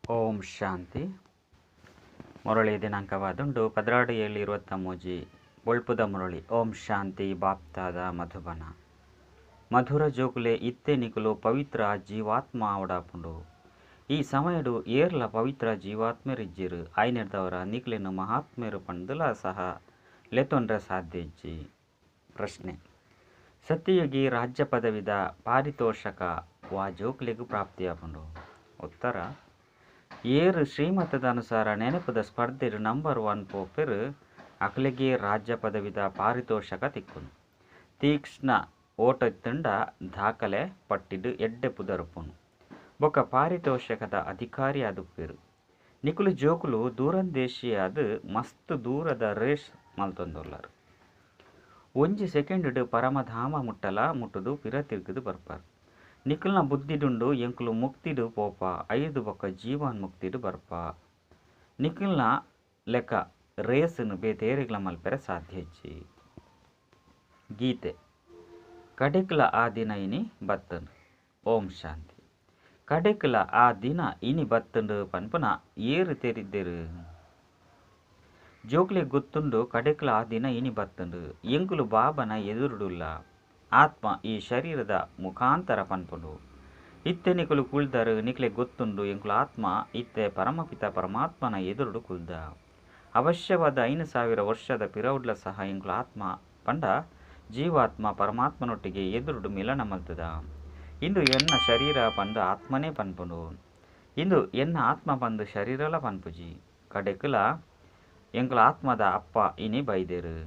ಓಂ ಶಾಂತಿ. ಮುರಳಿ ದಿನಾಂಕವಾದುಂಡು 12/7/23. ಬೊಳ್ಪುದ ಮುರಳಿ. ಓಂ ಶಾಂತಿ. ಬಾಪ್ತಾದ ಮಧುಬನ. ಮಧುರ ಜೋಕುಲೆ ಇತ್ತೆ ನಿಕುಲು ಪವಿತ್ರ ಜೀವಾತ್ಮ ಆವಡಾಪುಂಡು. ಈ ಸಮಯಡು ಏರ್ಲ ಪವಿತ್ರ ಜೀವಾತ್ಮೆರಿಜ್ಜಿರು ಆಯ್ನೆರ್ದವರ ನಿಕ್ಲೆನು ಮಹಾತ್ಮೆರು ಪಂದುಲ ಸಹ ಲೆತೊಂಡ್ರೆ ಸಾಧ್ಯ ಇಜ್ಜಿ. ಪ್ರಶ್ನೆ: ಸತ್ಯಯುಗಿ ರಾಜ್ಯ ಪದವಿದ ಪಾರಿತೋಷಕ ವಾ ಜೋಕುಲೆಗು ಪ್ರಾಪ್ತಿಯಾಪುಂಡು? ಉತ್ತರ: ಏರು ಶ್ರೀಮತದ ಅನುಸಾರ ನೆನಪುದ ಸ್ಪರ್ಧೆಡು ನಂಬರ್ 1 ಪೋಪೆರು ಅಕ್ಲೆಗೆ ರಾಜ್ಯ ಪದವಿದ ಪಾರಿತೋಷಕ ತಿಕ್ಕುನು. ತೀಕ್ಷ್ಣ ಓಟೆತ್ತುಂಡ ದಾಖಲೆ ಪಟ್ಟಿಡು ಎಡ್ಡೆ ಪುದರುಪುನು ಬೊಕ ಪಾರಿತೋಷಕದ ಅಧಿಕಾರಿ ಆದುಪ್ಪೆರು. ನಿಕುಲು ಜೋಕುಲು ದೂರಂದೇಶಿಯಾದ ಮಸ್ತ್ ದೂರದ ರೇಸ್ ಮಲ್ತೊಂದುಲ್ಲರು. ಒಂಜಿ ಸೆಕೆಂಡ್ ಪರಮಧಾಮ ಮುಟ್ಟಲ ಮುಟ್ಟುದು ಪಿರ ತಿರುಗುದು ಬರ್ಪಾರು. ನಿಕುಲ್ನ ಬುದ್ಧಿಡುಂಡು ಎಂಕುಲು ಮುಕ್ತಿಡು ಪೋಪ ಐದು ಬೊಕ ಜೀವನ್ ಮುಕ್ತಿಡು ಬರ್ಪ. ನಿಕುಲ್ನ ಲೆಕ್ಕ ರೇಸನ್ನು ಬೇತೇರಿಗ್ಲ ಮಲ್ಪೆರೆ ಸಾಧ್ಯ ಇಜ್ಜಿ. ಗೀತೆ ಕಡೆಕ್ಲ ಆ ದಿನ ಇನಿ ಬತ್ತಂಡು. ಓಂ ಶಾಂತಿ. ಕಡೆಕ್ಲ ಆ ದಿನ ಇನಿ ಬತ್ತಂಡು ಪನ್ಪುನ ಏರು ತೆರಿದ್ದೆರು? ಜೋಕ್ಲೆ ಗೊತ್ತುಂಡು ಕಡೆಕ್ಲ ಆ ದಿನ ಇನಿ ಬತ್ತಂಡು. ಎಂಕುಲು ಬಾಬನ ಎದುರುಡುಲ್ಲ. ಆತ್ಮ ಈ ಶರೀರದ ಮುಖಾಂತರ ಪನ್ಪುಂಡು. ಇತ್ತೆ ನಿಕುಲು ಕುಲ್ದರು ನಿಕ್ಲೆ ಗೊತ್ತುಂಡು ಎಂಕುಲು ಆತ್ಮ ಇತ್ತೆ ಪರಮಪಿತ ಪರಮಾತ್ಮನ ಎದುರುಡು ಕುಲ್ದ. ಅವಶ್ಯವಾದ 5000 ವರ್ಷದ ಪಿರೌಡ್ಲ ಸಹ ಎಂಕುಲು ಆತ್ಮ ಪಂಡ ಜೀವಾತ್ಮ ಪರಮಾತ್ಮನೊಟ್ಟಿಗೆ ಎದುರುಡು ಮಿಲನ ಮಲ್ತದ. ಇಂದು ಎನ್ನ ಶರೀರ ಪಂದು ಆತ್ಮನೇ ಪನ್ಪುಂಡು. ಇಂದು ಎನ್ನ ಆತ್ಮ ಪಂದು ಶರೀರಲ ಪನ್ಪುಜಿ. ಕಡೆಕುಲ ಎಂಕುಲ ಆತ್ಮದ ಅಪ್ಪ ಇನಿ ಬೈದೇರು.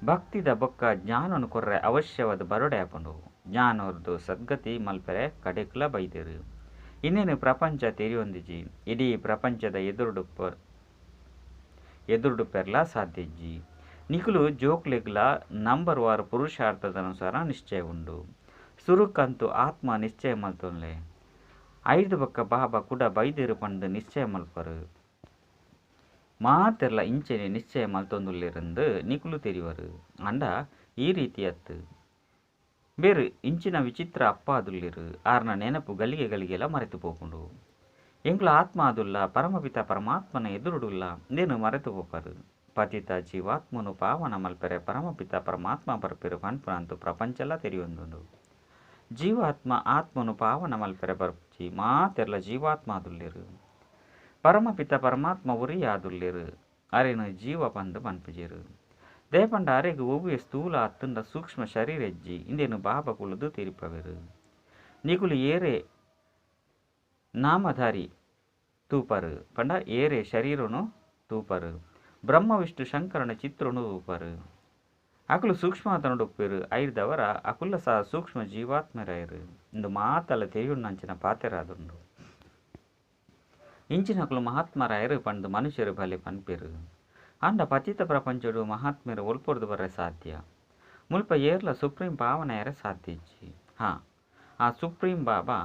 ಭಕ್ತಿದ ಬೊಕ್ಕ ಜ್ಞಾನನು ಕೊರ್ರೆ ಅವಶ್ಯವಾದ ಬರೋಡೆ ಆಪುಂಡು. ಜ್ಞಾನೋರ್ದು ಸದ್ಗತಿ ಮಲ್ಪೆರೆ ಕಡೆಕ್ಲ ಬೈದೇರು. ಇನ್ನೇನು ಪ್ರಪಂಚ ತೆರಿಯೊಂದಿಜಿ. ಇಡೀ ಪ್ರಪಂಚದ ಎದುರುಡು ಪೆರ್ಲ ಸಾಧ್ಯ ಇಜ್ಜಿ. ನಿಕುಲು ಜೋಕ್ಲೆಗ್ಲ ನಂಬರ್ ವಾರು ಪುರುಷಾರ್ಥದ ಅನುಸಾರ ನಿಶ್ಚಯ ಉಂಡು. ಸುರುಕಂತು ಆತ್ಮ ನಿಶ್ಚಯ ಮಲ್ತೊನ್ಲೆ. ಐದು ಬೊಕ್ಕ ಬಾಬಾ ಕೂಡ ಬೈದೇರು ಪಂದು ನಿಶ್ಚಯ ಮಲ್ಪರು. ಮಾತೆರ್ಲ ಇಂಚೆನೆ ನಿಶ್ಚಯ ಮಲ್ತೊಂದುಲ್ಲೆರಂದು ನಿಕುಲು ತೆರಿವರು. ಅಂಡ ಈ ರೀತಿಯತ್ತು ಬೇರು ಇಂಚಿನ ವಿಚಿತ್ರ ಅಪ್ಪ ಅದುಲ್ಲೆರು. ಆರ್ನ ನೆನಪು ಗಲಿಗೆ ಗಲಿಗೆಲ್ಲ ಮರೆತು ಪೋಪುಂಡು. ಎಂಕುಲ ಆತ್ಮ ಅದುಲ್ಲ ಪರಮಪಿತ ಪರಮಾತ್ಮನ ಎದುರುಡುಲ್ಲ ನೇನು ಮರೆತು ಪೋಪರು. ಪತಿತ ಜೀವಾತ್ಮನು ಪಾವನ ಮಲ್ಪೆರೆ ಪರಮಪಿತ ಪರಮಾತ್ಮ ಬರ್ಪೆರು ಪನ್ಪುನಂತು ಪ್ರಪಂಚಲ ತೆರಿಯೊಂದುಂಡು. ಜೀವಾತ್ಮ ಆತ್ಮನು ಪಾವನ ಮಲ್ಪೆರೆ ಬರ್ಪುಜಿ. ಮಾತೆರ್ಲ ಜೀವಾತ್ಮ ಅದುಲ್ಲೆರು. ಪರಮಪಿತ ಪರಮಾತ್ಮ ಉರಿಯಾದುಲ್ಲೆರು. ಅರೆನು ಜೀವ ಪಂದು ಪನ್ಪುಜೆರು. ದೇಪಂಡ ಅರೆಗು ಒವ್ವೆ ಸ್ಥೂಲ ಅತ್ತಂಡ ಸೂಕ್ಷ್ಮ ಶರೀರ ಹೆಜ್ಜಿ ಇಂದೇನು ಬಾಬಾ ಕುಲದು ತೀರ್ಪವೆರು. ನಿಕುಲು ಏರೆ ನಾಮಧಾರಿ ತೂಪರು ಪಂಡ ಏರೆ ಶರೀರನು ತೂಪರು. ಬ್ರಹ್ಮ ವಿಷ್ಣು ಶಂಕರನ ಚಿತ್ರನು ತೂಪರು. ಅಕುಲು ಸೂಕ್ಷ್ಮತನುಡುಪ್ಪೆರು. ಐರ್ದವರ ಅಕುಲ ಸಹ ಸೂಕ್ಷ್ಮ ಜೀವಾತ್ಮರಾಯರು ಇಂದು ಮಾತಲ ತೆರಿಯುಣ್ಣಂಚಿನ ಪಾತೆರಾದುಂಡು. ಇಂಚಿನಕುಲು ಮಹಾತ್ಮರಾಯರು ಪಂದು ಮನುಷ್ಯರು ಬಲೆ ಪನ್ಪೆರು. ಅಂಡ ಪತಿತ ಪ್ರಪಂಚಡು ಮಹಾತ್ಮರು ಒಲ್ಪೊರ್ದು ಬರ್ರೆ ಸಾಧ್ಯ. ಮುಲ್ಪ ಏರ್ಲ ಸುಪ್ರೀಂ ಪಾವನ ಸಾಧ್ಯ ಇಜ್ಜಿ. ಹಾ ಆ ಸುಪ್ರೀಂ ಬಾಬಾ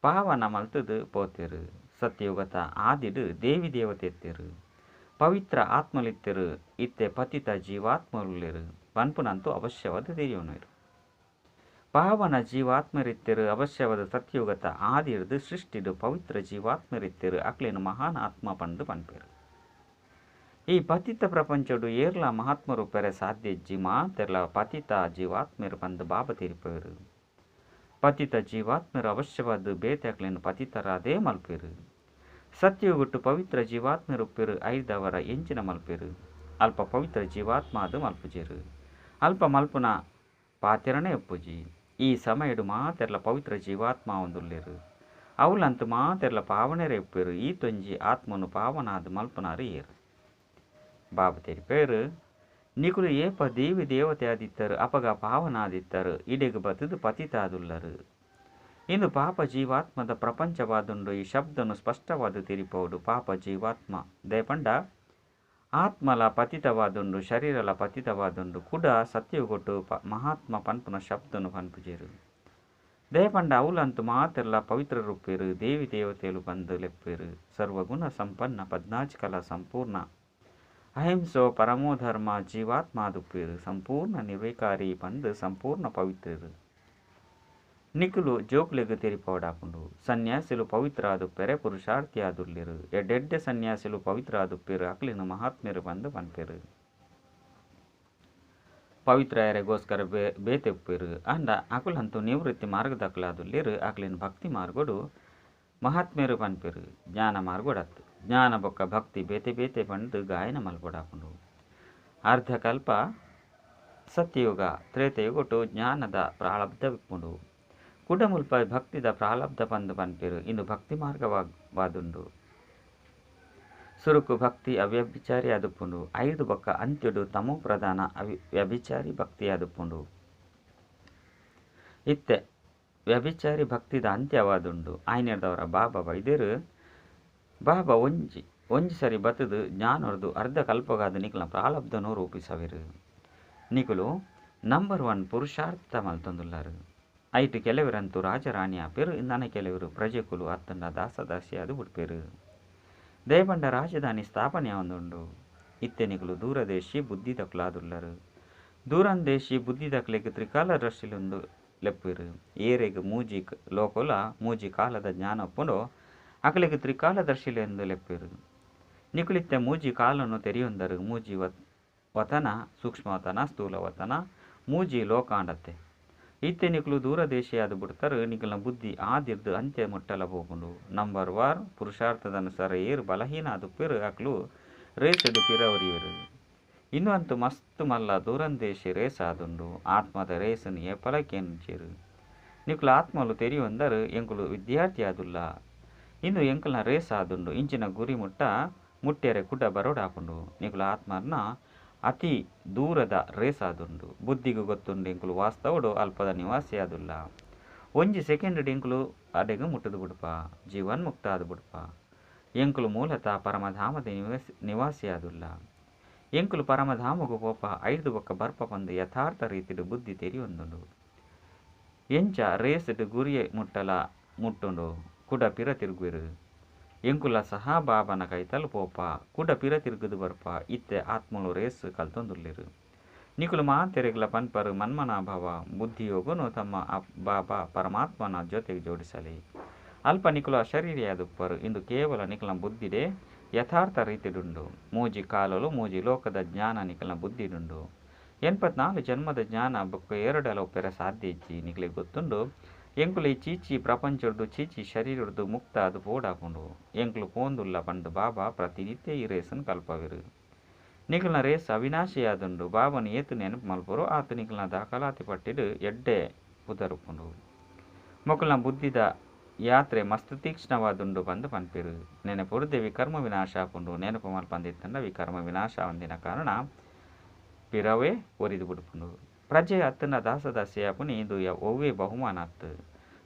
ಪಾವನ ಮಲ್ತದು ಪೋತೆರು. ಸತ್ಯಯುಗತ ಆದಿಡು ದೇವಿ ದೇವತೆ ಎತ್ತೆರು. ಪವಿತ್ರ ಆತ್ಮಲಿತ್ತೆರು. ಇತ್ತೆ ಪತಿತ ಜೀವಾತ್ಮರುಲ್ಲೆರು ಪನ್ಪುನಂತೂ ಅವಶ್ಯವಾದ ತೆರಿಯೋನರು. ಪಾವನ ಜೀವಾತ್ಮರಿತ್ತೆರು ಅವಶ್ಯವಾದ ಸತ್ಯಯುಗತ ಆದಿರ್ದು ಸೃಷ್ಟಿಡು ಪವಿತ್ರ ಜೀವಾತ್ಮರಿತ್ತೆರು ಅಕ್ಲೇನು ಮಹಾನ್ ಆತ್ಮ ಪಂದು ಪನ್ಪೆರು. ಈ ಪತಿತ ಪ್ರಪಂಚಡು ಏರ್ಲ ಮಹಾತ್ಮರು ಪೆರೆ ಸಾಧ್ಯ ಇಜ್ಜಿ. ಮಾತೆರ್ಲ ಪತಿತ ಜೀವಾತ್ಮರು ಪಂದು ಬಾಬ ತೀರ್ಪೆರು. ಪತಿತ ಜೀವಾತ್ಮರು ಅವಶ್ಯವಾದ ಬೇತೆ ಅಕ್ಲೇನು ಪತಿತರಾದೇ ಮಲ್ಪೆರು. ಸತ್ಯಯುಗಟ್ಟು ಪವಿತ್ರ ಜೀವಾತ್ಮರುಪ್ಪೆರು ಐದವರ ಎಂಚಿನ ಮಲ್ಪೆರು. ಅಲ್ಪ ಪವಿತ್ರ ಜೀವಾತ್ಮ ಅದು ಮಲ್ಪುಜೆರು. ಅಲ್ಪ ಮಲ್ಪುನ ಪಾತೆರನೇ ಒಪ್ಪುಜಿ. ಈ ಸಮಯಡು ಮಾತೆರ್ಲ ಪವಿತ್ರ ಜೀವಾತ್ಮ ಒಂದುಲ್ಲೆರು. ಅವಲಂತು ಮಾತೆರ್ಲ ಪಾವನೆರೆ ಉಪ್ಪೆರು. ಈ ತೊಂಜಿ ಆತ್ಮನು ಪಾವನಾದ ಮಲ್ಪನಾರು ಏರು. ಬಾಬಾ ತೆರಿಪೇರು ನಿಕುಲು ಏಪ ದೇವಿ ದೇವತೆ ಆದಿತ್ತರು ಅಪಗ ಪಾವನಾದಿತ್ತರು. ಇಡೆಗು ಬತ್ತದು ಪತಿತಾದುಲ್ಲರು. ಇಂದು ಪಾಪ ಜೀವಾತ್ಮದ ಪ್ರಪಂಚವಾದುಂಡು. ಈ ಶಬ್ದನು ಸ್ಪಷ್ಟವಾದ ತೆರಿಪೌಡು. ಪಾಪ ಜೀವಾತ್ಮ ದೇಪಂಡ ಆತ್ಮಲ ಪತಿತವಾದುಂಡು ಶರೀರಲ ಪತಿತವಾದುಂಡು ಕೂಡ ಸತ್ಯಗೊಟ್ಟು ಮಹಾತ್ಮ ಪನ್ಪುನ ಶಬ್ದನು ಪನ್ಪುಜೆರು. ದೇಪಂಡ ಅವಲಂತು ಮಾತೆರ್ಲ ಪವಿತ್ರ ರೂಪೇರು ದೇವಿ ದೇವತೆಲು ಬಂದು ಲೆಪ್ಪೇರು. ಸರ್ವಗುಣ ಸಂಪನ್ನ ಪದ್ನಾಜಿಕಲ ಸಂಪೂರ್ಣ ಅಹಿಂಸೋ ಪರಮೋಧರ್ಮ ಜೀವಾತ್ಮ ದುಪ್ಪೇರು. ಸಂಪೂರ್ಣ ನಿರ್ವಿಕಾರಿ ಬಂದು ಸಂಪೂರ್ಣ ಪವಿತ್ರರು. ನಿಕುಲು ಜೋಕುಲೆಗ್ ತೆರಿಪಾವೊಡಾಪುಂಡು. ಸನ್ಯಾಸಿಲು ಪವಿತ್ರ ಆದುಪ್ಪೆರೆ ಪುರುಷಾರ್ಥಿ ಆದುಲ್ಲೆರ್. ಎಡ್ಡೆಡ್ಡೆ ಸನ್ಯಾಸಿಲು ಪವಿತ್ರ ಆದುಪ್ಪೆರ್ ಅಕ್ಲೆನ್ ಮಹಾತ್ಮೆರ್ ಪಂದ್ ಪನ್ಪೆರ್. ಪವಿತ್ರ ಆಯೆರೆಗೋಸ್ಕರ ಬೇತೆ ಉಪ್ಪೆರ್. ಆಂಡ ಅಕುಲಂತೂ ನಿವೃತ್ತಿ ಮಾರ್ಗದಕುಲಾದುಲ್ಲೆರ್. ಅಕ್ಲೆನ್ ಭಕ್ತಿ ಮಾರ್ಗೊಡು ಮಹಾತ್ಮೆರ್ ಪನ್ಪೆರ್. ಜ್ಞಾನ ಮಾರ್ಗೊಡತ್ತ್. ಜ್ಞಾನ ಬೊಕ್ಕ ಭಕ್ತಿ ಬೇತೆ ಬೇತೆ ಪಂಡ್ದ್ ಗಾಯನ ಮಲ್ಪೊಡಾಪುಂಡು. ಅರ್ಧಕಲ್ಪ ಸತ್ಯಯುಗ ತ್ರೇತಯುಗೊಟು ಜ್ಞಾನದ ಪ್ರಾರಬ್ಧವಿಪ್ಪುಂಡು. ಕುಡಮುಲ್ಪ ಭಕ್ತಿದ ಪ್ರಾರಬ್ಧ ಪಂದ್ ಪನ್ಪೆರ್. ಇಂದು ಭಕ್ತಿ ಮಾರ್ಗವಾದುಂಡು. ಸುರುಕು ಭಕ್ತಿ ಅವ್ಯಭಿಚಾರಿ ಆದುಪ್ಪುಂಡು. ಐರ್ದ್ ಬೊಕ್ಕ ಅಂತ್ಯೊಡು ತಮೋ ಪ್ರಧಾನ ವ್ಯಭಿಚಾರಿ ಭಕ್ತಿಯಾದುಪ್ಪುಂಡು. ಇತ್ತೆ ವ್ಯಭಿಚಾರಿ ಭಕ್ತಿದ ಅಂತ್ಯವಾದುಂಡು. ಆಯಿನೆಡ್ದಾವರ ಬಾಬಾ ಬೈದೆರ್. ಬಾಬಾ ಒಂಜಿ ಒಂಜಿ ಸರಿ ಬತ್ತ್ದ್ ಜ್ಞಾನೊರ್ದು ಅರ್ಧ ಕಲ್ಪಗಾದ್ ನಿಕಲ್ನ ಪ್ರಾರಬ್ಧನು ರೂಪಿಸವೆರ್. ನಿಕುಲು ನಂಬರ್ ಒನ್ ಪುರುಷಾರ್ಥ ಮಲ್ತೊಂದುಲ್ಲರ್. ಐಟ್ ಕೆಲವೆರಂತೂ ರಾಜರಾಣಿ ಆಪೆರ್. ನನ ಕೆಲವೆರ್ ಪ್ರಜೆಕುಲು ಅತ್ತಂಡ ದಾಸ ದಾಸಿ ಆದ್ ಬುಡ್ಪೆರ್. ದಯಪಂಡ ರಾಜಧಾನಿ ಸ್ಥಾಪನೆ ಆವೊಂದುಂಡು. ಇತ್ತೆ ನಿಕುಲು ದೂರದೇಶಿ ಬುದ್ಧಿದಕುಲಾದುಲ್ಲರ್. ದೂರಂದೇಶಿ ಬುದ್ಧಿದಕ್ಲೆಗ್ ತ್ರಿಕಾಲ ದರ್ಶಿಲುಂದು ಲೆಪ್ಪುವೆರ್. ಏರೆಗ್ ಮೂಜಿ ಲೋಕೊಲ ಮೂಜಿ ಕಾಲದ ಜ್ಞಾನ ಉಪ್ಪುಂಡೋ ಅಕ್ಲೆಗ್ ತ್ರಿಕಾಲ ದರ್ಶಿಲು ಎಂದು ಲೆಪ್ಪುವೆರ್. ನಿಕುಲಿತ್ತೆ ಮೂಜಿ ಕಾಲನು ತೆರಿಯೊಂದರು. ಮೂಜಿ ವತನ, ಸೂಕ್ಷ್ಮವತನ, ಸ್ಥೂಲವತನ, ಮೂಜಿ ಲೋಕಾಂಡತೆ. ಇತ್ತೆ ನಿಕುಲು ದೂರದೇಶಿಯಾದ್ ಬುಡ್ತರ್. ನಿಕಲ್ನ ಬುದ್ಧಿ ಆದಿರ್ದ್ ಅಂತ್ಯ ಮುಟ್ಟಲ ಪೋಪುಂಡು. ನಂಬರ್ ವಾರ್ ಪುರುಷಾರ್ಥದ ಅನುಸಾರ ಏರ್ ಬಲಹೀನ ಆದುಪ್ಪೆರ್ ಅಕ್ಲು ರೇಸ್ಡ್ ಪಿರ ಒರಿಯುವೆರ್. ಇಂದು ಅಂತೂ ಮಸ್ತ್ ಮಲ್ಲ ದೂರಂದೇಶಿ ರೇಸ್ ಆದುಂಡು. ಆತ್ಮದ ರೇಸ್ನ್ ಏಪಲ ಕೇನುಜೆರ್. ನಿಕುಲು ಆತ್ಮಲು ತೆರಿಯೊಂದರು ಎಂಕುಲು ವಿದ್ಯಾರ್ಥಿ ಆದುಲ್ಲ. ಇಂದು ಎಂಕಲ್ನ ರೇಸ್ ಆದುಂಡು. ಇಂಚಿನ ಗುರಿ ಮುಟ್ಟ ಮುಟ್ಯರೆ ಕುಡ ಬರೋಡಾಪುಂಡು. ನಿಕುಲು ಆತ್ಮರ್ನ ಅತಿ ದೂರದ ರೇಸ್ ಆದುಂಡು. ಬುದ್ಧಿಗ್ ಗೊತ್ತುಂಡು ಎಂಕುಲು ವಾಸ್ತವಡು ಅಲ್ಪದ ನಿವಾಸಿ ಆದುಲ್ಲ. ಒಂಜಿ ಸೆಕೆಂಡ್ ಎಂಕುಲು ಅಡೆಗ್ ಮುಟ್ಟುದು ಬುಡ್ಪ. ಜೀವನ್ಮುಕ್ತ ಆದ್ ಬುಡ್ಪ. ಎಂಕುಲು ಮೂಲತಃ ಪರಮಧಾಮದ ನಿವಾಸಿ ಆದುಲ್ಲ. ಎಂಕುಲು ಪರಮಧಾಮಗು ಪೋಪ ಐರ್ದ್ ಬೊಕ್ಕ ಬರ್ಪ ಪಂದ್ ಯಥಾರ್ಥ ರೀತಿಡ್ ಬುದ್ಧಿ ತೆರಿಯೊಂದುಂಡು. ಎಂಚ ರೇಸ್ಡ್ ಗುರಿಯ ಮುಟ್ಟಲ ಮುಟ್ಟುಂಡು ಕುಡ ಪಿರ ತಿರುಗುವೆರ್. ಎಂಕುಲ ಸಹ ಬಾಬನ ಕೈತಲ್ ಪೋಪ ಕುಡ ಪಿರ ತಿರುಗುದು ಬರ್ಪ. ಇತ್ತೆ ಆತ್ಮಲು ರೇಸ್ ಕಲ್ತೊಂದುಲ್ಲೆರ್. ನಿಕುಲು ಮಾತೆರೆಗ್ಲ ಪನ್ಪರ್ ಮನ್ಮನಾಭವ. ಬುದ್ಧಿಯೋಗನು ತಮ್ಮ ಬಾಬಾ ಪರಮಾತ್ಮನ ಜೊತೆಗೆ ಜೋಡಿಸಲಿ. ಅಲ್ಪ ನಿಕುಲು ಅಶರೀರಿಯಾದುಪ್ಪರ್. ಇಂದು ಕೇವಲ ನಿಕಲ್ನ ಬುದ್ಧಿಡೇ ಯಥಾರ್ಥ ರೀತಿಡುಂಡು. ಮೂಜಿ ಕಾಲಲು ಮೂಜಿ ಲೋಕದ ಜ್ಞಾನ ನಿಕಲ್ನ ಬುದ್ಧಿಡುಂಡು. 84 ಜನ್ಮದ ಜ್ಞಾನ ಬೊಕ್ಕ ಏರಡಲ ಉಪ್ಪೆರೆ ಸಾಧ್ಯ ಇಜ್ಜಿ. ನಿಕಲೆಗ್ ಗೊತ್ತುಂಡು ಎಂಕುಲು ಈ ಚೀಚಿ ಪ್ರಪಂಚೊರ್ದು ಚೀಚಿ ಶರೀರೊರ್ದು ಮುಕ್ತ ಆದ್ ಪೋಡಾಪುಂಡು. ಎಂಕುಲು ಪೋಂದುಲ್ಲ ಪಂದ್ ಬಾಬಾ ಪ್ರತಿನಿತ್ಯ ಈ ರೇಸನ್ ಕಲ್ಪವೆರ್. ನಿಕಲ್ನ ರೇಸ್ ಅವಿನಾಶಿಯಾದುಂಡು. ಬಾಬನ್ ಏತ್ ನೆನಪು ಮಲ್ಪೊರೋ ಆತ್ ನಿಕಲ್ನ ದಾಖಲಾತಿ ಪಟ್ಟಿಡ್ ಎಡ್ಡೆ ಪುದರುಪ್ಪುಂಡು. ಮೊಕಲ್ನ ಬುದ್ಧಿದ ಯಾತ್ರೆ ಮಸ್ತ್ ತೀಕ್ಷ್ಣವಾದುಂಡು ಪಂದ್ ಪನ್ಪೆರ್. ನೆನಪುರ್ದೆ ವಿಕರ್ಮ ವಿನಾಶ ಆಪುಂಡು. ನೆನಪು ಮಲ್ಪಂದಿತ್ತಂಡ ವಿಕರ್ಮ ವಿನಾಶ ಆವಂದಿನ ಕಾರಣ ಪಿರವೇ ಒರಿದು ಬುಡ್ಪುಂಡು. ಪ್ರಜೆ ಅತ್ತಂಡ ದಾಸದಾಸಿ ಆಪುನಿ ಇಂದು ಒವ್ವೇ ಬಹುಮಾನ ಅತ್ತು.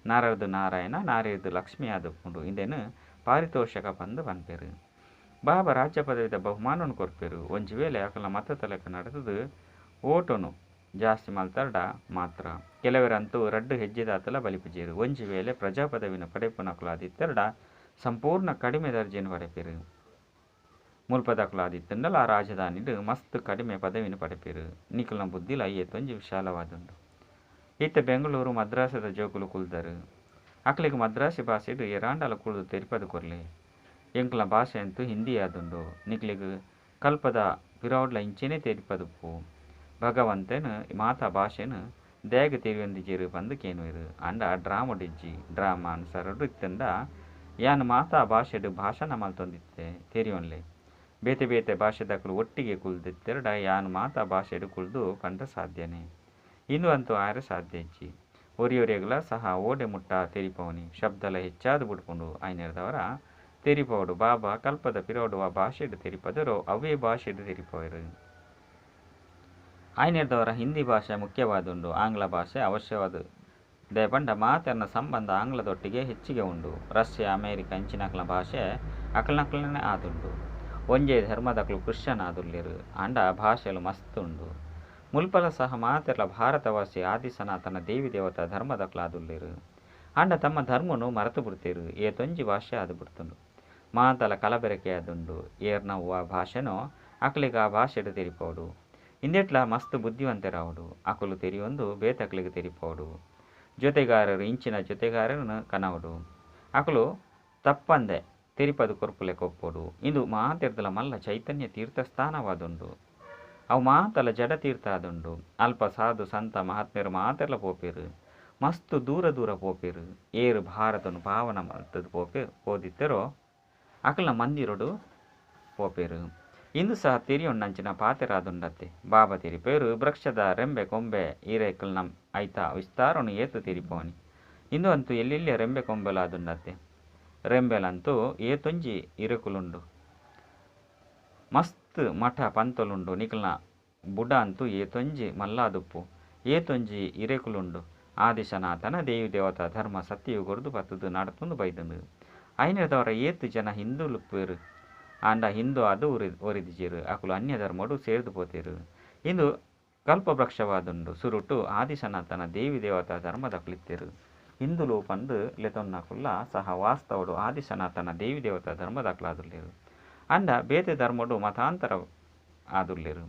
ನರರ್ದು ನಾರಾಯಣ ನಾರಿರ್ದು ಲಕ್ಷ್ಮಿ ಆದುಪ್ಪುಂಡು. ಇಂದೆನ್ ಪಾರಿತೋಷಕ ಪಂದ್ ಪನ್ಪೆರ್. ಬಾಬಾ ರಾಜ್ಯ ಪದವಿದ ಬಹುಮಾನನು ಕೊರ್ಪೆರ್. ಒಂಜಿ ವೇಳೆ ಅಕಲ್ನ ಮತತ ಲೆಕ್ಕ ನಡತುದು ಓಟನು ಜಾಸ್ತಿ ಮಲ್ತರ್ಡ ಮಾತ್ರ. ಕೆಲವೆರಂತೂ ರಡ್ಡ್ ಹೆಜ್ಜೆದಾತಲ ಬಲಿಪುಜೆರ್. ಒಂಜಿ ವೇಳೆ ಪ್ರಜಾ ಪದವಿನ ಪಡೆಪುನಕುಲಾದಿತ್ತರ್ಡ ಸಂಪೂರ್ಣ ಕಡಿಮೆ ದರ್ಜೆನ್ ಪಡೆಪೆರ್. ಮುಲ್ಪದಕುಲು ಆದಿತ್ತಂಡಲ ರಾಜಧಾನಿಡ್ ಮಸ್ತ್ ಕಡಿಮೆ ಪದವಿನ ಪಡೆಪೆರ್. ನಿಕಲ್ನ ಬುದ್ಧಿಲ ಏತೊಂಜಿ ವಿಶಾಲವಾದುಂಡು. ಇತ್ತೆ ಬೆಂಗಳೂರು ಮದ್ರಾಸದ ಜೋಕುಲು ಕುಲ್ದರ್. ಅಕ್ಲೆಗ್ ಮದ್ರಾಸಿ ಭಾಷೆಡ್ ಏರಾಂಡಲ ಕುಲ್ದು ತೆರಿಪದ್ ಕೊರ್ಲೆ. ಎಂಕಲ್ನ ಭಾಷೆ ಅಂತೂ ಹಿಂದಿ ಆದುಂಡು. ನಿಕ್ಲೆಗ್ ಕಲ್ಪದ ಪಿರವುಡ್ಲ ಇಂಚೆನೆ ತೆರಿಪದುಪ್ಪು. ಭಗವಂತನ್ ಮಾತಾ ಭಾಷೆನ್ ದಾಯೆಗ್ ತೆರಿಯೊಂದಿಜೆರ್ ಪಂದ್ ಕೇನುವೆರ್. ಆಂಡ ಡ್ರಾಮಡಿಜ್ಜಿ. ಡ್ರಾಮ ಅನುಸಾರಡ್ ಇತ್ತಂಡ ಯಾನ್ ಮಾತಾ ಭಾಷೆಡ್ ಭಾಷಣ ಮಲ್ತೊಂದಿತ್ತೆ ತೆರಿಯೊನ್ಲೆ. ಬೇತೆ ಬೇತೆ ಭಾಷೆದಕುಲು ಒಟ್ಟಿಗೆ ಕುಲ್ದಿತ್ತೆರ್ಡ ಯಾನ್ ಮಾತಾ ಭಾಷೆಡ್ ಕುಲ್ದು ಪಂಡ ಸಾಧ್ಯನೇ. ಇಂದು ಅಂತೂ ಆಯೆರೆ ಸಾಧ್ಯ ಇಜ್ಜಿ. ಒರಿಯೊರಿಯಗ್ಲ ಸಹ ಓಡೆ ಮುಟ್ಟ ತೆರಿಪವುನಿ. ಶಬ್ದಲ ಹೆಚ್ಚಾದ್ ಬುಡ್ಪುಂಡು. ಆಯಿನೆಡ್ದಾವರ ತೆರಿಪವೊಡು. ಬಾಬಾ ಕಲ್ಪದ ಪಿರವುಡು ಆ ಭಾಷೆಡ್ ತೆರಿಪದರೋ ಅವೇ ಭಾಷೆಡ್ ತೆರಿಪವೆರ್. ಆಯಿನೆಡ್ದಾವರ ಹಿಂದಿ ಭಾಷೆ ಮುಖ್ಯವಾದುಂಡು. ಆಂಗ್ಲ ಭಾಷೆ ಅವಶ್ಯವಾದ. ದಾಯೆಪಂಡ ಮಾತೆರ್ನ ಸಂಬಂಧ ಆಂಗ್ಲದೊಟ್ಟಿಗೆ ಹೆಚ್ಚಿಗೆ ಉಂಡು. ರಷ್ಯಾ ಅಮೇರಿಕ ಇಂಚಿನಕಲ್ನ ಭಾಷೆ ಅಕಲ್ನಕಲ್ನೇ ಆದುಂಡು. ಒಂಜೇ ಧರ್ಮದಕುಲು ಕ್ರಿಶ್ಚಿಯನ್ ಆದುಲ್ಲೆರ್. ಆಂಡ ಭಾಷೆಲು ಮಸ್ತ್ ಉಂಡು. ಮುಲ್ಪಲ ಸಹ ಮಾತೆರ್ಲ ಭಾರತವಾಸಿ ಆದಿ ಸನಾತನ ದೇವಿ ದೇವತಾ ಧರ್ಮದಕುಲಾದುಲ್ಲೆರ್. ಆಂಡ ತಮ್ಮ ಧರ್ಮನು ಮರೆತು ಬುಡ್ತೆರ್. ಏತೊಂಜಿ ಭಾಷೆ ಆದ್ ಬುಡ್ತುಂಡು. ಮಾತಲ ಕಲಬೆರಕೆ ಆದುಂಡು. ಏರ್ನವ್ವ ಭಾಷೆನೋ ಅಕ್ಲೆಗ್ ಆ ಭಾಷೆಡ್ ತೆರಿಪವೊಡು. ಇಂದೆಟ್ಲ ಮಸ್ತ್ ಬುದ್ಧಿವಂತೆರಾವೊಡು. ಅಕುಲು ತೆರಿಯೊಂದು ಬೇತಕ್ಲೆಗ್ ತೆರಿಪವೊಡು. ಜೊತೆಗಾರರು ಇಂಚಿನ ಜೊತೆಗಾರರನ್ನು ಕನವಡು ಅಕುಲು ತಪ್ಪಂದೆ ತಿರುಪತಿ ಕೊರ್ಪುಲೆ ಕೊಪ್ಪೊಡು ಇಂದು ಮಾತೆರ್ದಲ ಮಲ್ಲ ಚೈತನ್ಯ ತೀರ್ಥಸ್ಥಾನವಾದುಂಡು. ಅವು ಮಾತಲ ಜಡ ತೀರ್ಥ ಆದುಂಡು. ಅಲ್ಪ ಸಾಧು ಸಂತ ಮಹಾತ್ಮೆರು ಮಾತೆರ್ಲ ಪೋಪೆರು, ಮಸ್ತ್ ದೂರ ದೂರ ಪೋಪೆರು. ಏರು ಭಾರತನು ಪಾವನ ಮಲ್ತದ್ ಪೋದಿತ್ತೆರೋ ಅಕಲ್ನ ಮಂದಿರಡು ಪೋಪೆರು. ಇಂದು ಸಹ ತೆರಿಯೊಣ್ಣಂಚಿನ ಪಾತೆರಾದುಂಡತ್ತೆ. ಬಾಬಾ ತೆರಿಪೇರು ವೃಕ್ಷದ ರೆಂಬೆ ಕೊಂಬೆ ಈರೆಕಲ್ನ ಐತ ವಿಸ್ತಾರನು ಏತು ತೆರಿಪೋನಿ. ಇಂದು ಅಂತೂ ಎಲ್ಲೆಲ್ಲಿಯ ರೆಂಬೆ ಕೊಂಬೆಲಾದುಂಡತ್ತೆ. ರೆಂಬೆಲಂತೂ ಏತೊಂಜಿ ಇರೆಕುಲುಂಡು, ಮಸ್ತ್ ಮಠ ಪಂತಲುಂಡು. ನಿಕಲ್ನ ಬುಡ ಅಂತೂ ಏತೊಂಜಿ ಮಲ್ಲಾದುಪ್ಪು, ಏತೊಂಜಿ ಇರೆಕುಲುಂಡು. ಆದಿಶನಾಥನ ದೇವಿ ದೇವತಾ ಧರ್ಮ ಸತ್ಯಯುಗರ್ದು ಪತ್ತದು ನಡತೊಂದು ಬೈದುಂಡು. ಐನದವರ ಏತು ಜನ ಹಿಂದೂಲುಪ್ಪೇರು ಆಂಡ ಹಿಂದೂ ಅದು ಒರಿದಿಜೆರು, ಅಕುಲು ಅನ್ಯ ಧರ್ಮಡು ಸೇರ್ದು ಪೋತೇರು. ಇಂದು ಕಲ್ಪವೃಕ್ಷವಾದುಂಡು. ಸುರುಟು ಆದಿಶನಾಥನ ದೇವಿ ದೇವತಾ ಧರ್ಮದ ಕುಲಿತ್ತೇರು. ಹಿಂದುಲು ಪಂದು ಲೆತೊನ್ನಕುಲ್ಲ ಸಹ ವಾಸ್ತವಡು ಆದಿಶನಾಥನ ದೇವಿ ದೇವತಾ ಧರ್ಮದಾಕಲಾದುಲ್ಲೇರು. ಅಂಡ ಬೇತೆ ಧರ್ಮಡು ಮತಾಂತರ ಆದುಲ್ಲೇರು.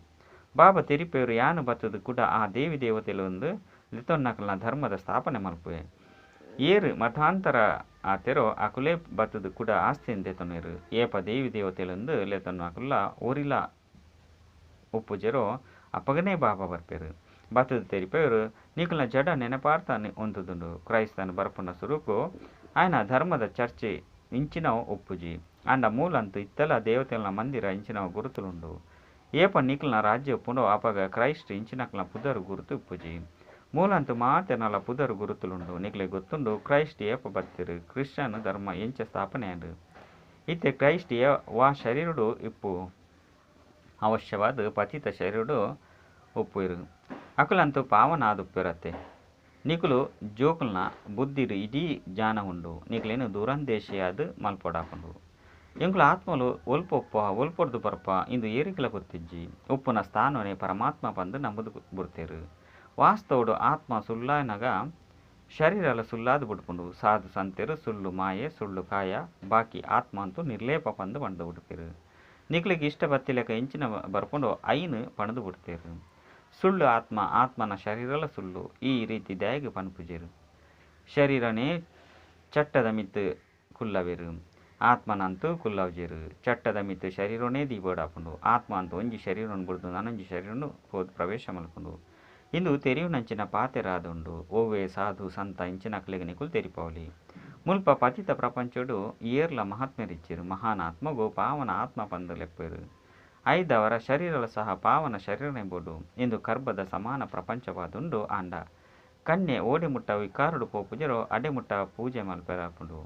ಬಾಬಾ ತೆರಿಪೇರು ಯಾನು ಬತ್ತದು ಕೂಡ ಆ ದೇವಿ ದೇವತೆಲೊಂದು ಲೆತೊನ್ನಕಲ್ನ ಧರ್ಮದ ಸ್ಥಾಪನೆ ಮಲ್ಪುವೆ. ಏರು ಮತಾಂತರ ಆತೆರೋ ಅಕುಲೇ ಬತ್ತದು ಕೂಡ ಆಸ್ತಿಯನ್ನು ದೆತೊನ್ನೆರು. ಏಪ ದೇವಿ ದೇವತೆಲೊಂದು ಲೆತೊನ್ನಕುಲ್ಲ ಒರಿಲ ಉಪ್ಪುಜೆರೋ ಅಪ್ಪಗನೇ ಬಾಬಾ ಬರ್ಪೇರು. ಬತ್ತದು ತೆರಿಪೇರು ನಿಕಲ್ನ ಜಡ ನೆನಪಾರ್ಥ ಹೊಂದುದುಂಡು. ಕ್ರೈಸ್ತನ ಬರ್ಪುನ ಸುರುಕು ಆಯನ ಧರ್ಮದ ಚರ್ಚೆ ಇಂಚಿನವು ಒಪ್ಪುಜಿ. ಆಂಡ ಮೂಲಂತು ಇತ್ತಲ ದೇವತೆಲನ ಮಂದಿರ ಇಂಚಿನವು ಗುರುತುಲುಂಡು. ಏಪ ನಿಕಲ್ನ ರಾಜ್ಯ ಉಪ್ಪುಂಡೋ ಅಪಗ ಕ್ರೈಸ್ಟ್ ಇಂಚಿನಕಲ್ನ ಪುದರು ಗುರುತು ಉಪ್ಪುಜಿ. ಮೂಲಂತು ಮಾತೆನಲ ಪುದರು ಗುರುತುಲುಂಡು. ನಿಕ್ಲೆ ಗೊತ್ತುಂಡು ಕ್ರೈಸ್ಟ್ ಏಪ ಬತ್ತಿರು, ಕ್ರಿಶ್ಚಿಯನ್ ಧರ್ಮ ಎಂಚ ಸ್ಥಾಪನೆ ಆಂಡು. ಇತ್ತೆ ಕ್ರೈಸ್ಟ್ ವಾ ಶರೀರಡು ಇಪ್ಪು ಅವಶ್ಯವಾದ ಪತಿತ ಶರೀರಡು ಒಪ್ಪುಯಿರು. ಅಕುಲಂತೂ ಪಾವನ ಆದುಪ್ಪಿರತ್ತೆ. ನಿಕುಲು ಜೋಕುಲ್ನ ಬುದ್ಧಿರು ಇಡೀ ಜ್ಞಾನ ಉಂಡು. ನಿಕ್ಲೇನು ದೂರಂದೇಶಿಯಾದ ಮಲ್ಪೊಡಾಪುಂಡು. ಎಂಕುಲು ಆತ್ಮಲು ಒಲ್ಪೊಪ್ಪ ಒಲ್ಪೊಡ್ದು ಬರ್ಪ ಇಂದು ಏರಿಕಲ ಗೊತ್ತಿಜ್ಜಿ. ಉಪ್ಪುನ ಸ್ಥಾನನೇ ಪರಮಾತ್ಮ ಪಂದು ನಂಬುದು ಬುಡ್ತೇರು. ವಾಸ್ತವಡು ಆತ್ಮ ಸುಳ್ಳಾನಗ ಶರೀರಲ ಸುಳ್ಳಾದು ಬಿಡ್ಪುಂಡು. ಸಾಧು ಸಂತೆರು ಸುಳ್ಳು ಮಾಯೆ ಸುಳ್ಳು ಕಾಯ ಬಾಕಿ ಆತ್ಮ ಅಂತೂ ನಿರ್ಲೇಪ ಪಂದು ಪಂದು ಬಿಡ್ತೇರು. ನಿಕ್ಲಿಗೆ ಇಷ್ಟ ಬತ್ತಿಲೆಕ ಇಂಚಿನ ಬರ್ಪುಂಡು ಐನು ಪಣದು ಬಿಡ್ತೇರು. ಸುಳ್ಳು ಆತ್ಮ ಆತ್ಮನ ಶರೀರಲ ಸುಳ್ಳು. ಈ ರೀತಿ ದಯಗೆ ಪನ್ಪುಜೇರು. ಶರೀರನೇ ಚಟ್ಟದ ಮಿತ್ತು ಕುಲ್ಲವೇರು, ಆತ್ಮನಂತೂ ಕುಲ್ಲವಜೇರು. ಚಟ್ಟದ ಮಿತ್ತು ಶರೀರನೇ ದೀಬೋಡಾಪುಂಡು. ಆತ್ಮ ಅಂತೂ ಒಂಜಿ ಶರೀರವನ್ನು ಬಿಡ್ದು ನಾನೊಂಜಿ ಶರೀರನು ಹೋದ್ ಪ್ರವೇಶ ಮಲ್ಪುಂಡು. ಇಂದು ತೆರಿಯುನಂಚಿನ ಪಾತೆರಾದುಂಡು. ಓವೇ ಸಾಧು ಸಂತ ಇಂಚಿನ ಅಕ್ಲೆಗ್ ನಿಕುಲು ತೆರಿಪವಲಿ. ಮುಲ್ಪ ಪತಿತ ಪ್ರಪಂಚಡು ಏರ್ಲ ಮಹಾತ್ಮೆರಿಚ್ಚಿರು. ಮಹಾನ್ ಆತ್ಮಗು ಪಾವನ ಆತ್ಮ ಪಂದು ಲೆಪ್ಪೇರು. ಐದವರ ಶರೀರಲ ಸಹ ಪಾವನ ಶರೀರನೆಂಬುದು ಇಂದು ಕರ್ಬದ ಸಮಾನ ಪ್ರಪಂಚವಾದುಂಡು. ಆಂಡ ಕನ್ಯೆ ಓಡೆಮುಟ್ಟ ವಿಕಾರುಡು ಪೋಪುಜರೋ ಅಡೆಮುಟ್ಟ ಪೂಜೆ ಮಲ್ಪೆರಾಪುಂಡು.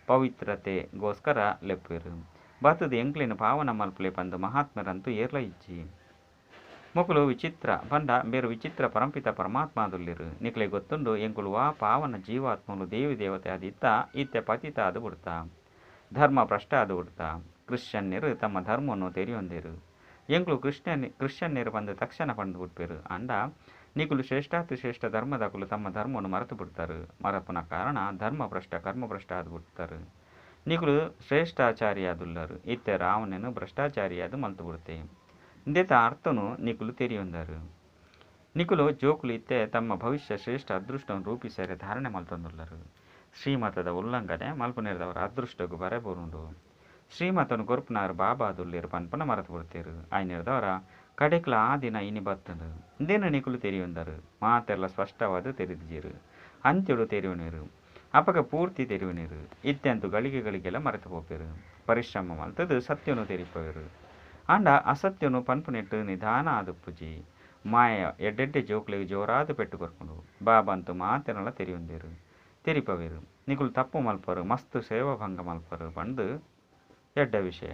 ಪವಿತ್ರತೆಗೋಸ್ಕರ ಲೆಪ್ಪೇರು. ಬತ್ತದು ಎಂಕ್ಲಿನ ಪಾವನ ಮಲ್ಪಲೆ ಪಂದು ಮಹಾತ್ಮರಂತೂ ಏರ್ಲ ಇಜ್ಜಿ. ಮೊಕುಲು ವಿಚಿತ್ರ ಪಂಡ ಬೇರು ವಿಚಿತ್ರ ಪರಂಪಿತ ಪರಮಾತ್ಮಾದುಲ್ಲಿರು. ನಿಕ್ಲೆ ಗೊತ್ತುಂಡು ಎಂಕುಲು ವಾ ಪಾವನ ಜೀವಾತ್ಮಲು ದೇವಿ ದೇವತೆ ಆದಿತ್ತ ಇತ್ತೆ ಪತಿತ ಆದು ಬಿಡ್ತಾ, ಧರ್ಮ ಭ್ರಷ್ಟ ಆದು ಬಿಡ್ತಾ. ಕ್ರಿಶ್ಚಿಯನ್ನರು ತಮ್ಮ ಧರ್ಮವನ್ನು ತೆರಿಯೊಂದಿರು. ಎಂಕುಲು ಕ್ರಿಶ್ಚಿಯನ್ನರು ಬಂದು ತಕ್ಷಣ ಪಂದು ಬಿಡ್ಪೇರು. ಅಂಡ ನಿಕುಲು ಶ್ರೇಷ್ಠಾತಿ ಶ್ರೇಷ್ಠ ಧರ್ಮದಕುಲು ತಮ್ಮ ಧರ್ಮವನ್ನು ಮರೆತು ಬಿಡ್ತಾರೆ. ಮರಪುನ ಕಾರಣ ಧರ್ಮ ಭ್ರಷ್ಟ ಕರ್ಮ ಭ್ರಷ್ಟ ಆದು ಬಿಡ್ತಾರೆ. ನಿಕುಲು ಶ್ರೇಷ್ಠಾಚಾರಿಯಾದುಲ್ಲರು. ಇತ್ತೆ ರಾವಣನು ಭ್ರಷ್ಟಾಚಾರಿಯಾದು ಮಲ್ತು ಬಿಡ್ತೆ. ಇಂದೆತ ಅರ್ಥನು ನಿಕುಲು ತೆರಿಯೊಂದರು. ನಿಕುಲು ಜೋಕುಲು ಇತ್ತೆ ತಮ್ಮ ಭವಿಷ್ಯ ಶ್ರೇಷ್ಠ ಅದೃಷ್ಟವನ್ನು ರೂಪಿಸರೆ ಧಾರಣೆ ಮಲ್ತೊಂದುಲ್ಲರು. ಶ್ರೀಮತದ ಉಲ್ಲಂಘನೆ ಮಲ್ಪುನೇರದವರ ಅದೃಷ್ಟಕ್ಕೂ ಬರೆಬರುಂಡು. ಶ್ರೀಮತನು ಕೊರ್ಪುನಾರು ಬಾಬಾ ದುಲ್ಲೇರು ಪನ್ಪನ ಮರೆತು ಬಿಡ್ತೇರು. ಆಯ್ನೇರದವರ ಕಡೆಕ್ಲ ಆ ದಿನ ಇನಿ ಬತ್ತಂಡು. ಇಂದೇನು ನಿಕುಲು ತೆರಿಯೊಂದರು. ಮಾತೆಲ್ಲ ಸ್ಪಷ್ಟವಾದ ತೆರಿದಿಜೇರು. ಅಂತ್ಯಡು ತೆರಿಯುನೇರು. ಅಪಗ ಪೂರ್ತಿ ತೆರಿಯುನೇರು. ಇತ್ಯಂತೂ ಗಳಿಗೆ ಗಳಿಗೆಲ್ಲ ಮರೆತು ಹೋಪೇರು. ಪರಿಶ್ರಮ ಮಲ್ತದು ಸತ್ಯನು ತೆರಿಪವೇರು. ಆಂಡ ಅಸತ್ಯನು ಪನ್ಪುನೆಟ್ಟು ನಿಧಾನ ಆದುಪ್ಪುಜಿ. ಮಾಯ ಎಡ್ಡೆಡ್ಡೆ ಜೋಕ್ಲೆಗ್ ಜೋರಾದ ಪೆಟ್ಟು ಕೊರ್ಪುಂಡು. ಬಾಬಾ ಅಂತೂ ಮಾತೆನಲ ತೆರಿಯೊಂದೇರು, ತೆರಿಪವೇರು. ನಿಕುಲು ತಪ್ಪು ಮಲ್ಪರು, ಮಸ್ತ್ ಸೇವಾಭಂಗ ಮಲ್ಪರು ಪಂದು ಎಡ್ಡ ವಿಷಯ.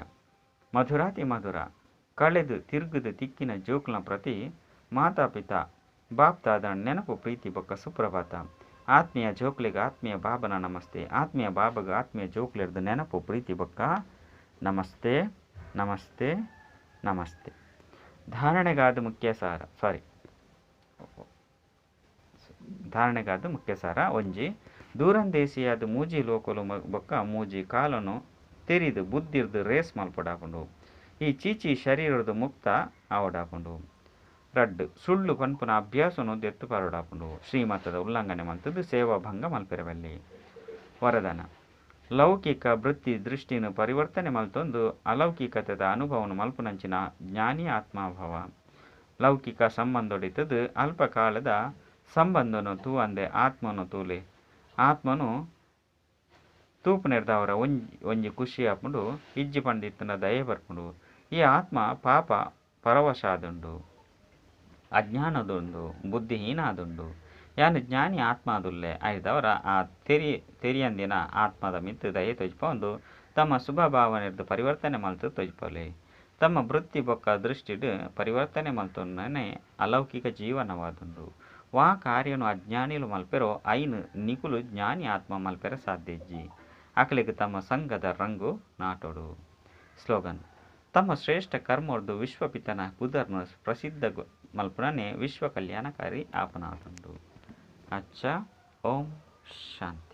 ಮಧುರಾತಿ ಮಧುರ ಕಳೆದು ತಿರುಗುದು ತಿಕ್ಕಿನ ಜೋಕ್ಲನ ಪ್ರತಿ ಮಾತಾ ಪಿತಾ ಬಾಪ್ತಾದ ನೆನಪು ಪ್ರೀತಿ ಬೊಕ್ಕ ಸುಪ್ರಭಾತ. ಆತ್ಮೀಯ ಜೋಕ್ಲಿಗೆ ಆತ್ಮೀಯ ಬಾಬನ ನಮಸ್ತೆ. ಆತ್ಮೀಯ ಬಾಬಗ ಆತ್ಮೀಯ ಜೋಕ್ಲಿರ್ದು ನೆನಪು ಪ್ರೀತಿ ಬೊಕ್ಕ ನಮಸ್ತೆ ನಮಸ್ತೆ ನಮಸ್ತೆ. ಧಾರಣೆಗಾದ ಮುಖ್ಯ ಸಾರ ಸಾರಿ ಧಾರಣೆಗಾದ ಮುಖ್ಯ ಸಾರ ಒಂಜಿ ದೂರಂದೇಶಿಯಾದ ಮೂಜಿ ಲೋಕಲು ಬೊಕ್ಕ ಮೂಜಿ ಕಾಲನು ತೆರಿದು ಬುದ್ಧಿರ್ದು ರೇಸ್ ಮಲ್ಪಡಾಪುಂಡು. ಈ ಚೀಚಿ ಶರೀರದ ಮುಕ್ತ ಆವಡಾಪುಂಡು. ರಡ್ಡ್, ಸುಳ್ಳು ಪನ್ಪುನ ಅಭ್ಯಾಸೊನು ದೆತ್ತ್ ಪಾರೊಡಾಪುಂಡು. ಶ್ರೀಮತದ ಉಲ್ಲಂಘನೆ ಮಲ್ತುದು ಸೇವಾ ಭಂಗ ಮಲ್ಪೆರೆ ಬಲ್ಲಿ. ವರದಾನ, ಲೌಕಿಕ ವೃತ್ತಿ ದೃಷ್ಟಿನ್ ಪರಿವರ್ತನೆ ಮಲ್ತೊಂದು ಅಲೌಕಿಕತೆದ ಅನುಭವನ್ ಮಲ್ಪುನಂಚಿನ ಜ್ಞಾನಿ ಆತ್ಮಭವ. ಲೌಕಿಕ ಸಂಬಂಧೊಡಿತ್ತುದು ಅಲ್ಪ ಕಾಲದ ಸಂಬಂಧೊನು ತೂವಂದೆ ಆತ್ಮನು ತೂಲೆ. ಆತ್ಮನು ತೂಪುನೆರ್ದಾವರ ಒಂಜಿ ಒಂಜಿ ಖುಷಿ ಆಪುಂಡು, ಇಜ್ಜಿ ಪಂದಿತ್ತುಂಡ ದಯೆ ಬರ್ಪುಂಡು. ಈ ಆತ್ಮ ಪಾಪ ಪರವಶ ಆದುಂಡು, ಅಜ್ಞಾನದುಂಡು, ಬುದ್ಧಿಹೀನ ಆದುಂಡು. ಯಾನ್ ಜ್ಞಾನಿ ಆತ್ಮ ಆದುಲ್ಲೆ. ಐದವರ ಆ ತೆರಿ ತೆರಿಯಂದಿನ ಆತ್ಮದ ಮಿತ್ತ್ ದಯೆ ತೊಜಪಾವೊಂದು ತಮ್ಮ ಶುಭ ಭಾವನೆರ್ದ್ ಪರಿವರ್ತನೆ ಮಲ್ತ್ ತೊಜಪಾಲೆ. ತಮ್ಮ ವೃತ್ತಿ ಬೊಕ್ಕ ದೃಷ್ಟಿಡ್ ಪರಿವರ್ತನೆ ಮಲ್ತೊನ್ನೇ ಅಲೌಕಿಕ ಜೀವನವಾದುಂಡು. ವಾ ಕಾರ್ಯನು ಅಜ್ಞಾನಿಲು ಮಲ್ಪೆರೋ ಐನ್ ನಿಕುಲು ಜ್ಞಾನಿ ಆತ್ಮ ಮಲ್ಪೆರೆ ಸಾಧ್ಯ ಇಜ್ಜಿ. ಅಕಲೆಗ್ ತಮ್ಮ ಸಂಘದ ರಂಗು ನಾಟೊಡು. ಸ್ಲೋಗನ್, ತಮ್ಮ ಶ್ರೇಷ್ಠ ಕರ್ಮೊರ್ದು ವಿಶ್ವಪಿತನ ಪುದರ್ನ ಪ್ರಸಿದ್ಧ ಮಲ್ಪುನನೇ ವಿಶ್ವ ಕಲ್ಯಾಣಕಾರಿ ಆಪನಾದುಂಡು. ಅಚ್ಚ, ಓಂ ಶಾಂತಿ.